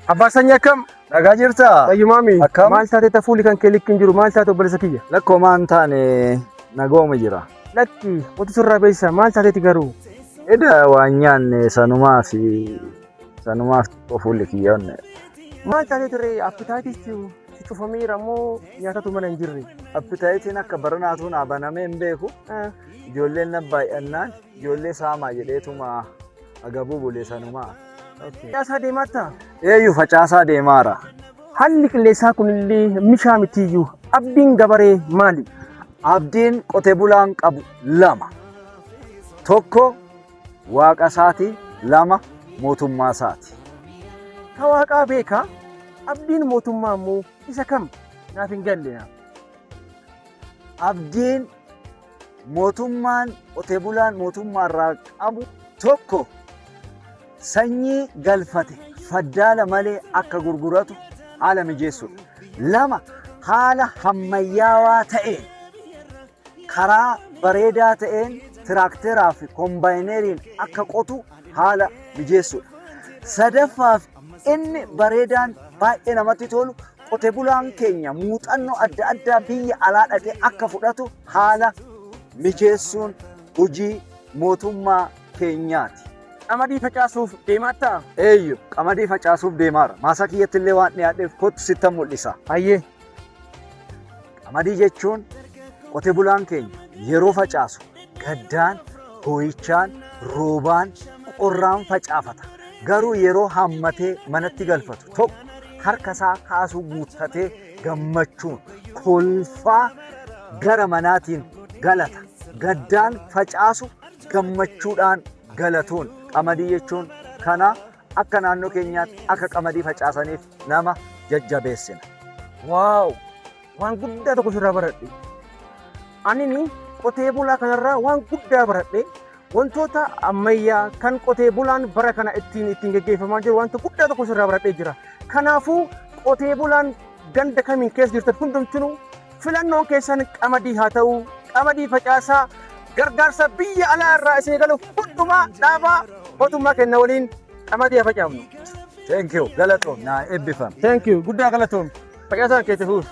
Abbaa sanyii akkam? Nagaa jirtaa? Fayyumaami. Akkam? Maal taate fuulli kan kee likki hin jiru? Maal taate obboleessa kiyya? Lakkoomaan taane nagooma jira. Lakki wanti sirraa beeksisa maal taateeti garuu? Eda waan nyaanne sanumaa fi sanumaaf xiqqoo fuulli kiyya onne. Maal taateeti ree appetite si cufameera moo nyaatatu mana hin jirre? Appetite iin akka baranaatu naa banamee hin beeku. Ijoolleen na baay'annaan ijoollee saamaa jedheetuma agabuu bule sanumaa. Facaasaa deemaattaa? Eeyyu, facaasaa deemaara. Haalli qilleensaa kunillee mishaa mitiyyuu. Abdiin gabaree maali? Abdiin qote bulaan qabu lama. Tokko waaqa isaati, lama mootummaa isaati. Ka waaqaa beekaa, abdiin mootummaa immoo isa kam? Naaf hin galle naaf. Abdiin mootummaan qote bulaan mootummaarraa qabu tokko sanyii galfate faddaala malee akka gurguratu haala mijeessuudha. Lama, haala hammayyaawaa ta'een karaa bareedaa ta'een tiraakteraa fi kombaayineriin akka qotu haala mijeessuudha. Sadaffaaf inni bareedaan baay'ee namatti tolu qote bulaan keenya muuxannoo adda addaa biyya alaa dhaqee akka fudhatu haala mijeessuun hojii mootummaa keenyaati. Qamadii facaasuuf deemaattaa? Eeyyu, qamadii facaasuuf deemaara. Maasaa kiyyatti illee waan dhiyaadheef kottu sittan mul'isa. Hayyee. Qamadii jechuun qote bulaan keenya yeroo facaasu gaddaan, boo'ichaan, roobaan, qorraan facaafata. Garuu yeroo hammatee manatti galfatu tokko harka isaa kaasuu guuttatee gammachuun kolfaa gara manaatiin galata. Gaddaan facaasu gammachuudhaan galatuun qamadii jechuun kana akka naannoo keenyaatti akka qamadii facaasaniif nama jajjabeessina. Wow! Waan guddaa tokko sirraa baradhe. Anini qotee bulaa kanarraa waan guddaa baradhe. Wantoota ammayyaa kan qotee bulaan bara kana ittiin geggeeffamaa jiru wanta guddaa tokko sirraa baradhee jira. Kanaafuu qotee bulaan ganda kamiin keessa jirtan hundumtinuu filannoon keessan qamadii haa ta'u, qamadii facaasaa, gargaarsa biyya alaa irraa isin galu hundumaa dhaabaa, mootummaa kenna waliin qamadii haa facaafnu. Thank you. Galatoom naa eebbifame. Thank you. Guddaa galatoom. Facaasaan keetti fuuf.